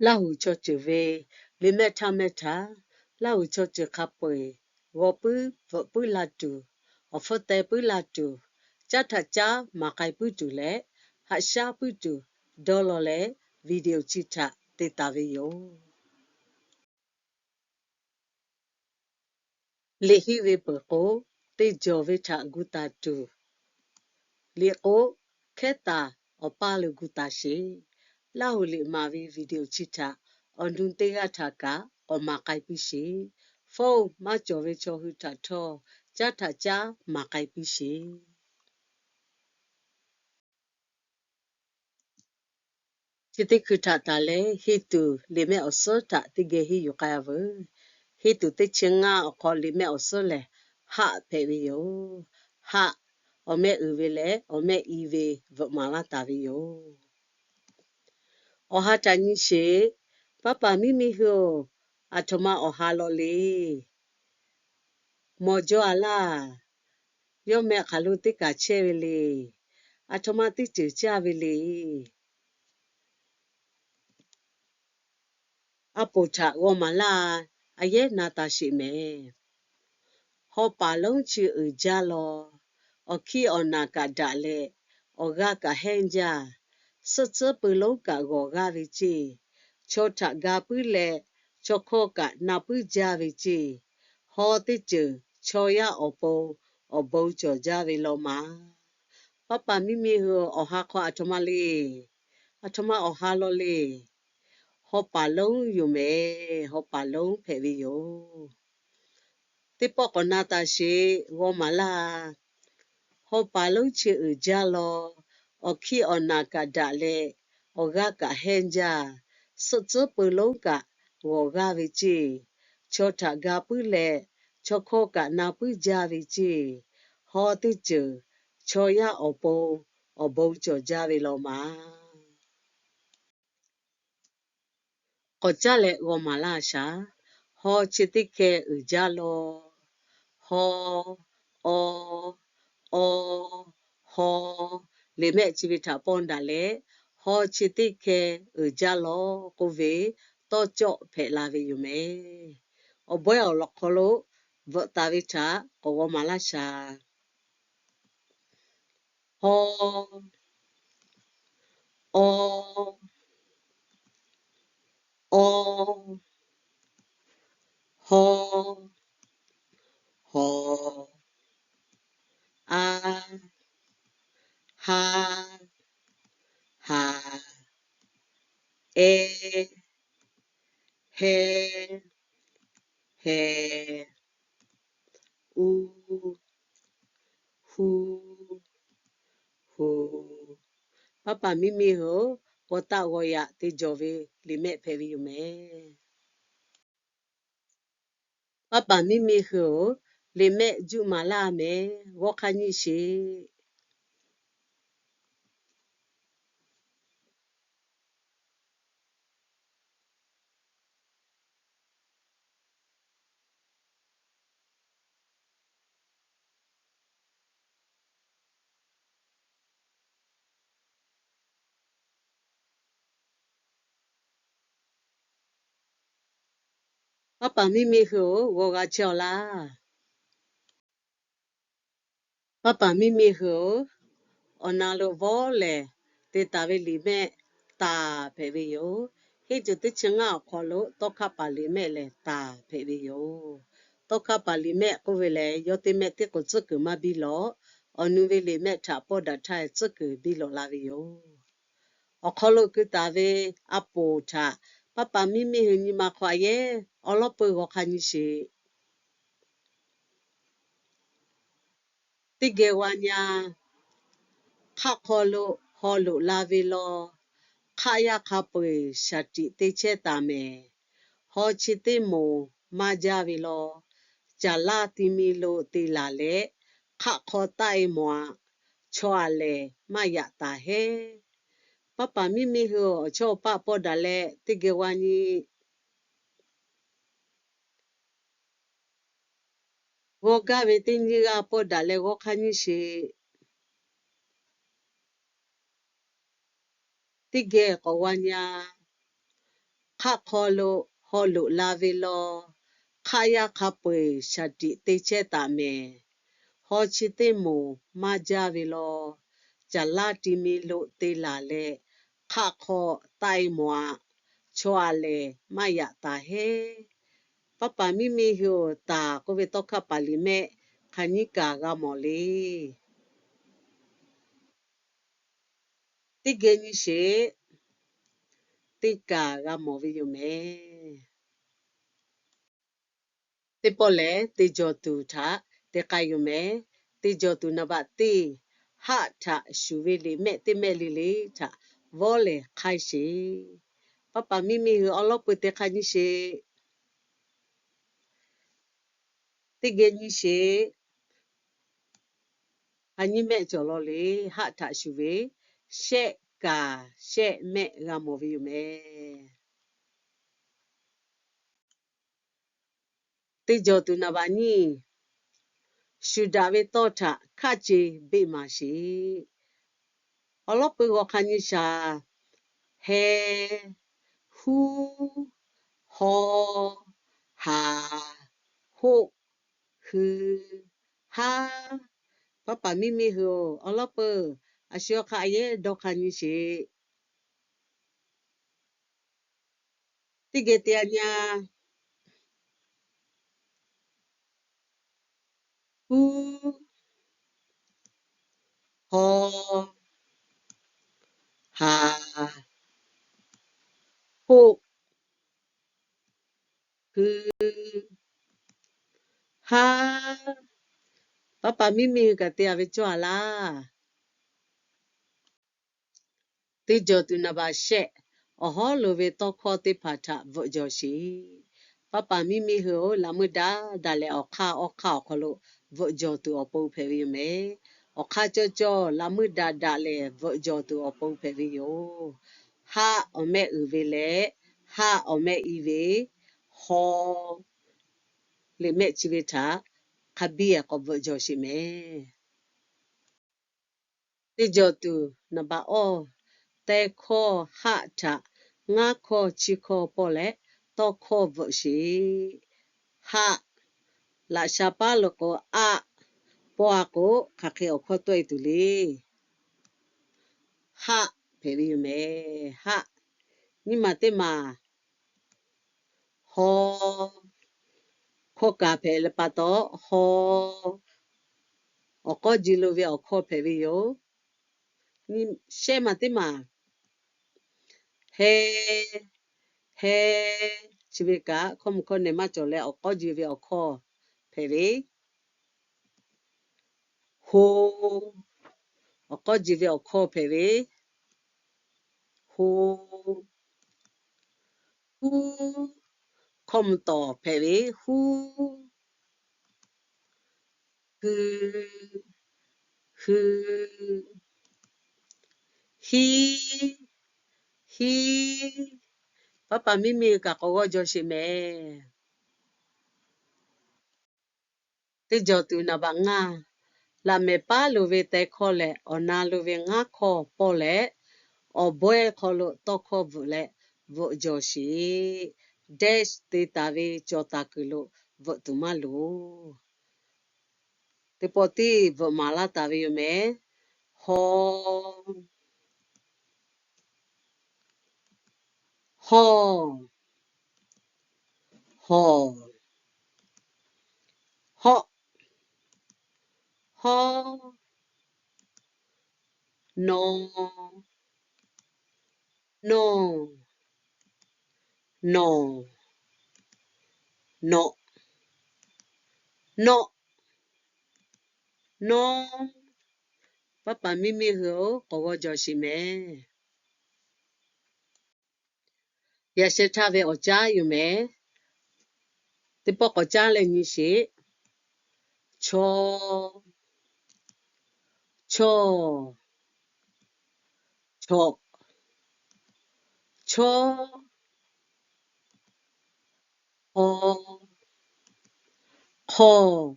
Laˇ huˍ chaw ceuˬ ve liꞈ mehˆ htaˇ mehˆ htaꞈ, Laˇ huˍ chaw ceuˬ hk'a peu-eˬ g'aw puiˉ bvuhꞈ puiˉ la tuˬ, awˬ hpfuhˇ teh puiˉ la tuˬ, caˉ htaꞈ caˉ maˍ k'ai puiˉ tuˬ leh, haꞈ shaˉ puiˉ tuˬ dawˇ law leh, video chi htaꞈ te taˍ ve yoˬ. Liꞈ henˇ ve peuˬ k'o, te jawˬ ve htaꞈ gu taˍ tuˬ, liꞈ k'o hkehˉ taˍ awˬ paˇ lo gu taˍ sheˍ. Laˇ huˍ liꞈ maˍ ve video chi htaꞈ awˬ nu teˇ g'aˇ htaꞈ kaꞈ k'awꞈ maˍ k'ai piˇ sheˍ. Phone maˇ cawˬ ve chaw hui htaꞈ htawˇ, caˉ htaꞈ caˉ maˍ k'ai piˇ sheˍ. Chi teˇ hkui htaꞈ taˍ leh, henˇ tuˬ liꞈ mehˆ awˬ suhˉ htaꞈ teˇ geh henˇ yuˬ k'ai-a veuˬ. Henˇ tuˬ teˇ chi ngaˇ awˬ hk'aw liꞈ mehˆ awˬ suhˉ lehˬ, haˆ hpehꞈ ve yoˬ. Haˆ, awˬ mehˆ uiˍ ve leh awˬ mehˆ i ve bvuhꞈ maˍ laˇ taˍ ve yoˬ. Awˬ ha htaꞈ nyi sheˍ. Paˉ paˍ miˇ miˇ hui-oˬ, aˬ htoꞈ ma awˬ ha law le. Mawˬ jaw-a laˇ. Yawˇ meh hk'aˬ lo teˇ kaˬ chehˇ ve le. Aˬ htoꞈ ma teˇ ceuˬ caˇ ve le. A poˍ htaꞈ g'aw maˍ laˇ. A yehˉ na taˍ sheˍ mehˍ. Haw paˍ lonˉ chi uiˍ jaˇ law. Awˬ hkiˇ awˬ naˬ kaꞈ daꞈ leh, awˬ g'aˇ kaꞈ hehnˇ jaˇ. Suhˆ tcuhˉ peu lonˉ kaꞈ g'awˬ g'aˇ ve ceˇ. Chaw htaꞈ ga puiˉ leh, chaw hkawˇ kaꞈ na puiˉ jaˇ ve ceˇ. Haw teˇ ceuˬ chaw yaˇ awˬ pon awˬ bon cawˬ jaˇ ve law maˍ. Paˉ paˍ miˇ miˇ hui awˬ ha hk'aw aˬ htoꞈ ma le. Aˬ htoꞈ ma awˬ ha law le. Haw paˍ lonˉ yoˬ mehˍ. Haw paˍ lonˉ hpehꞈ ve yoˬ. Teˇ pawˆ k'awꞈ na taˍ sheˍ. G'aw maˍ laˇ. Haw paˍ lonˉ chi uiˍ jaˇ law. Awˬ hkiˇ awˬ naˬ kaꞈ daꞈ leh, awˬ g'aˇ kaꞈ hehnˇ jaˇ. Suhˆ tcuhˉ peu lonˉ kaꞈ g'awˬ g'aˇ ve ceˇ. Chaw htaꞈ ga puiˉ leh, chaw hkawˇ kaꞈ na puiˉ jaˇ ve ceˇ. Haw teˇ ceuˬ chaw yaˇ awˬ pon awˬ bon cawˬ jaˇ ve law maˍ. K'awꞈ caˉ leh g'aw maˍ laˇ shaˍ. Haw chi teˇ hkeh uiˍ jaˇ law. Haw, aw, aw, haw. Liꞈ mehˆ chi ve htaꞈ pawˇ daꞈ leh, haw chi teˇ hkeh uiˍ jaˇ law k'oˆ ve tawˇ cawˆ hpehꞈ la ve yoˬ mehˍ. Awˬ bawehˇ awˬ lawn hk'aw lo bvuhꞈ taˍ ve htaꞈ k'awꞈ g'aw maˍ laˇ shaˍ. Haw, aw, aw, haw, haw, a, ha, ha, e, he, he, u, hu, hu. Paˉ paˍ miˇ miˇ hui-oˬ, g'aw taˆ g'aw yaꞈ te jawˬ ve liꞈ mehˆ hpehꞈ ve yoˬ mehˍ. Paˉ paˍ miˇ miˇ hui-oˬ, liꞈ mehˆ juˆ maˍ laˇ mehˍ. G'aw hk'a nyi sheˍ. Paˉ paˍ miˇ miˇ hui-oˬ, g'aw g'a chehˇ-aw laˇ. Paˉ paˍ miˇ miˇ hui-oˬ, awˬ na lo vawˇ lehˬ, te taˍ ve liꞈ mehˆ taˍ hpehꞈ ve yoˬ. Henˇ tuˬ teˇ chi ngaˇ awˬ hk'aw lo tawˇ hkawˇ paˍ liꞈ mehˆ lehˬ taˍ hpehꞈ ve yoˬ. Tawˇ hkawˇ paˍ liꞈ mehˆ k'oˆ ve lehˬ, yawˇ teˇ mehˆ teˇ k'oˍ tcuhˉ kuiˬ maˇ biˇ lawˬ. Awˬ nu ve liꞈ mehˆ htaꞈ pawˇ daꞈ htaˇ tcuhˉ kuiˬ biˇ lawˬ la ve yoˬ. Awˬ hk'aw lo keu taˍ ve a poˍ htaꞈ paˉ paˍ miˇ miˇ hui nyi ma hk'aw a yehˉ awˉ lawˉ peu g'aw hk'a nyi sheˍ. Teˇ geh g'a nyi-a. Hk'aˆ hk'aw lo haw loꞈ la ve law, hk'aˆ yaˇ hk'a peu-eˬ shaˍ tiꞈ te chehˇ taˍ mehˍ. Haw chi teˇ moˍ maˇ jaˇ ve law, caˍ laˇ ti mi lo te laˬ leh, hk'aˆ hk'aw taˆ-e mawˬ-a. Chaw-aˬ lehˬ maˇ yaꞈ taˍ heˉ. Paˉ paˍ miˇ miˇ hui awˬ chawˇ awˬ paˆ pawˇ daꞈ leh teˇ geh g'a nyi. G'aw gaˇ ve teˇ nyiˇ g'aˇ pawˇ daꞈ leh g'aw hk'a nyi sheˍ. Teˇ geh k'awꞈ g'a nyi-a. Hk'aˆ hk'aw lo haw loꞈ la ve law, hk'aˆ yaˇ hk'a peu-eˬ shaˍ tiꞈ te chehˇ taˍ mehˍ. Haw chi teˇ moˍ maˇ jaˇ ve law, caˬ laˇ ti mi lo te laˬ leh, hk'aˆ hk'aw taˆ e mawˬ aꞈ. Chaw aˬ lehˬ maˇ yaꞈ taˍ heˉ. Paˉ paˍ miˇ miˇ hui-oˬ, taˍ k'oˆ ve tawˇ hkawˇ paˍ liꞈ mehˆ hk'aˬ nyiˇ kaˬ g'a mawˬ le. Teˇ geh nyi sheˍ. Teˇ kaˬ g'a mawˬ ve yoˬ mehˍ. Teˇ pawˆ lehˬ, te jawˬ tuˬ htaꞈ te k'ai yoˬ mehˍ. Te jawˬ tuˬ naˍ baꞈ teˇ, haˆ htaꞈ shuˍ ve liꞈ mehˆ teˇ mehˆ le le htaꞈ vawˇ lehˬ hk'aiˇ sheˍ. Paˉ paˍ miˇ miˇ hui awˉ lawˉ pui te hk'a nyi sheˍ. Teˇ geh nyi sheˍ. Hk'a nyiˇ mehˆ cawˬ law le. Haˆ htaꞈ shuˍ ve shehˆ kaˬ shehˆ mehˆ g'a mawˬ ve yoˬ mehˍ. Teˇ jawˬ tuˬ naˍ baꞈ nyiˇ, shuˍ daꞈ ve tawˇ htaꞈ hkaˆ ce beˆ maˍ sheˍ. Awˉ lawˉ pui g'aw hk'a nyi shaˍ. Heh, huˉ, haw, haˍ, hoˆ, hui, haˉ. Paˉ paˍ miˇ miˇ hui-oˬ, awˉ lawˉ pui a shu awˬ hk'aˇ a yehˉ dawˇ hk'a nyi sheˍ. Teˇ geh te a nyi a. Huˉ, haw, haˍ, hoˆ, hui, haˉ. Paˉ paˍ miˇ miˇ hui kaꞈ te a ve cawˇ a laˇ. Teˇ jawˬ tuˬ naˍ baꞈ shehˆ, awˬ hawˉ lo ve tawˇ hkawˇ teˇ hpaˍ htaꞈ bvuhꞈ jawˬ sheˍ. Paˉ paˍ miˇ miˇ hui-oˬ, laꞈ meuˇ daꞈ daꞈ leh awˬ hk'aˇ awˬ hk'aˇ awˬ hk'aw lo bvuhꞈ jawˬ tuˬ awˬ pon hpehꞈ ve yoˬ mehˍ. Awˬ hk'aˇ cawˇ cawˇ laꞈ meuˇ daꞈ daꞈ lehˬ bvuhꞈ jawˬ tuˬ awˬ pon hpehꞈ ve yoˬ. Haˆ awˬ mehˆ uiˍ ve leh haˆ awˬ mehˆ i ve, haw liꞈ mehˆ chi ve htaꞈ hk'a biˇ k'awꞈ bvuhꞈ jawˬ sheˍ mehˍ. Teˇ jawˬ tuˬ naˍ baꞈ awˇ, teh hkawˇ haˆ htaꞈ ngaˉ hkawˇ chi hkawˇ pawˇ leh tawˇ hkawˇ bvuhꞈ sheˍ. Haˆ, laꞈ sha paˉ lo k'o aˆ, pawˇ a k'o hk'aˬ hk'e awˬ hkawˇ tawˆ e tuˬ le. Haˆ hpehꞈ ve yoˬ mehˍ. Haˆ, nyiˇ maˬ teˇ maˬ, haw, hkawˇ kaˍ hpehꞈ leh pa taw, haw, awˬ k'awˇ ji lo ve awˬ hkawˇ hpehꞈ ve yoˬ. Shehˆ maˬ teˇ maˬ, heh, heh, chi ve kaꞈ hkawˇ mvuh hkawˇ nehˬ maˇ cawˬ leh awˬ k'awˇ ji ve awˬ hkawˇ hpehꞈ ve. Ho, awˬ k'awˇ ji ve awˬ hkawˇ hpehꞈ ve. Ho, huˉ, hkawˇ mvuh tawˍ hpehꞈ ve huˉ. Hui, hui, hiˉ, hiˉ. Paˉ paˍ miˇ miˇ hui kaꞈ k'awꞈ g'awˇ jaw sheˍ mehˍ. Teˇ jawˬ tuˬ naˍ baꞈ ngaˇ, laꞈ mehˍ paˉ lo ve teh hkawˇ leh awˬ na lo ve ngaˉ hkawˇ pawˇ leh, awˬ bawehˇ hk'aw lo tawˇ hkawˇ bvuhꞈ leh bvuhꞈ jawˬ sheˍ. Dash te taˍ ve cawˬ taˍ kuiˬ lo bvuhꞈ tuˬ maˇ loˍ. Teˇ pawˆ tiˉ bvuhꞈ maˍ laˇ taˍ ve yoˬ mehˍ. Haw, hawˇ, hawˇ, hawˆ, hawˉ, naw, nawˇ, nawˬ, nawꞈ, nawˆ, nawˉ. Paˉ paˍ miˇ miˇ hui-oˬ, k'awꞈ g'awˇ jaw sheˍ mehˍ. Yaꞈ sheh htaˇ ve awˬ caˉ yoˬ mehˍ. Teˇ pawˆ k'awꞈ caˉ leh nyi sheˍ. Chaw, chaw, chawꞈ, chawˉ, hk'aw, hk'awˇ,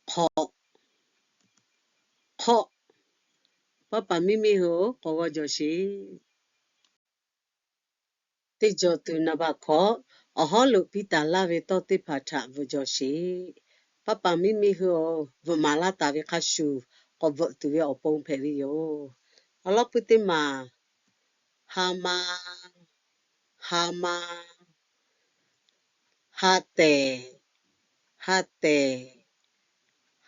hk'awꞈ, hk'awˆ. Paˉ paˍ miˇ miˇ hui-oˬ, k'awꞈ g'awˇ jaw sheˍ. Teˇ jawˬ tuˬ naˍ baꞈ hkawꞈ, awˬ hawˉ lo piˇ taˍ laˇ ve tawˇ teˇ hpaˍ htaꞈ bvuhꞈ jawˬ sheˍ. Paˍ paˍ miˇ miˇ hui-oˬ, bvuhꞈ maˍ laˇ taˍ ve hk'a shuˍ k'awꞈ bvuhꞈ tuˬ ve awˬ pon hpehꞈ ve yoˬ. Awˬ lawn pui teˇ maˬ, ha ma, ha ma, ha tehˬ, ha tehˬ,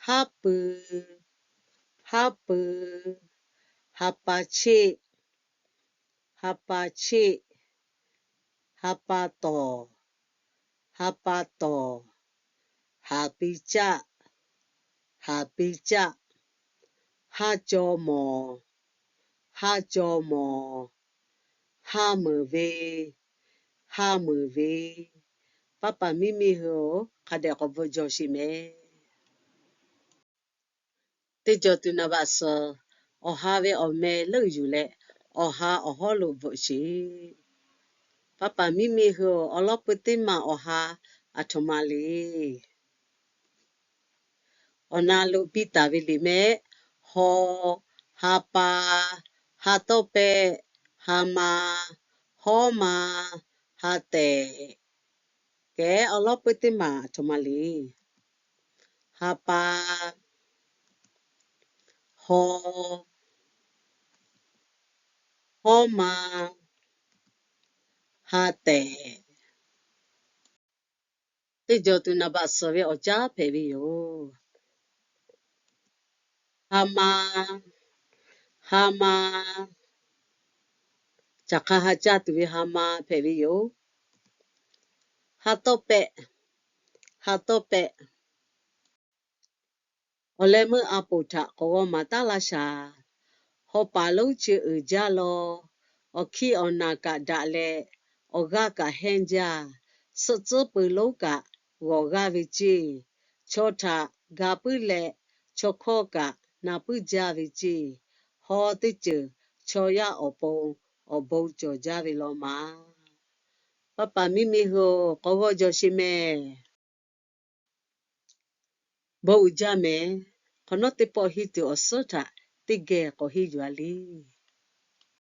haˉ pui, haˉ pui, ha pa cheˆ, ha pa cheˆ, ha pa tawˍ, ha pa tawˍ, haˍ pi caˆ, haˍ pi caˆ, haˉ caw mawˬ, haˉ caw mawˬ, ha meuˍ ve, ha meuˍ ve. Paˍ paˍ miˇ miˇ hui-oˬ, hk'a dehꞈ k'awꞈ bvuhꞈ jawˬ sheˍ mehˍ. Teˇ jawˬ tuˬ naˍ baꞈ suhˍ, awˬ ha ve awˬ meh leuˆ yuˬ leh, awˬ ha awˬ hawˉ lo bvuhꞈ sheˍ. Paˍ paˍ miˇ miˇ hui-oˬ, awˬ lawn pui teˇ maˬ awˬ ha aˬ htoꞈ ma le. Awˬ na lo biˇ taˍ ve liꞈ mehˆ, haw, ha pa, ha tawˇ pehˆ, ha ma, hawˉ ma, ha tehˬ. Kehˬ, awˬ lawn pui teˇ maˬ aˬ htoꞈ ma le. Ha pa, haw, hawˉ ma, ha tehˬ. Teˇ jawˬ tuˬ naˍ baꞈ suhˍ ve awˬ caˉ hpehꞈ ve yoˬ. Ha ma, ha ma, caˬ hk'a ha caˇ tuˬ ve ha ma hpehꞈ ve yoˬ. Ha tawˇ pehˆ, ha tawˇ pehˆ. Awˬ leh meuˇ a poˍ htaꞈ k'awꞈ g'aw maˍ taˉ laˇ shaˍ. Haw paˍ lonˉ chi uiˍ jaˇ law. Awˬ hkiˇ awˬ naˬ kaꞈ daꞈ leh, awˬ g'aˇ kaꞈ hehnˇ jaˇ. Suhˆ tcuhˉ pui lonˉ kaꞈ g'awˬ g'aˇ ve ceˇ. Chaw htaꞈ ga puiˉ leh, chaw hkawˇ kaꞈ na puiˉ jaˇ ve ceˇ. Haw teˇ ceuˬ chaw yaˇ awˬ pon awˬ bon cawˬ jaˇ ve law maˍ. Paˍ paˍ miˇ miˇ hui-oˬ, k'awꞈ g'aw jawˬ sheˍ mehˍ. Bon uiˍ jaˇ mehˍ. Hk'awꞈ nawˉ teˇ pawˆ henˇ tuˬ awˬ suhˉ htaꞈ teˇ geh k'awꞈ henˇ yuˬ-a le.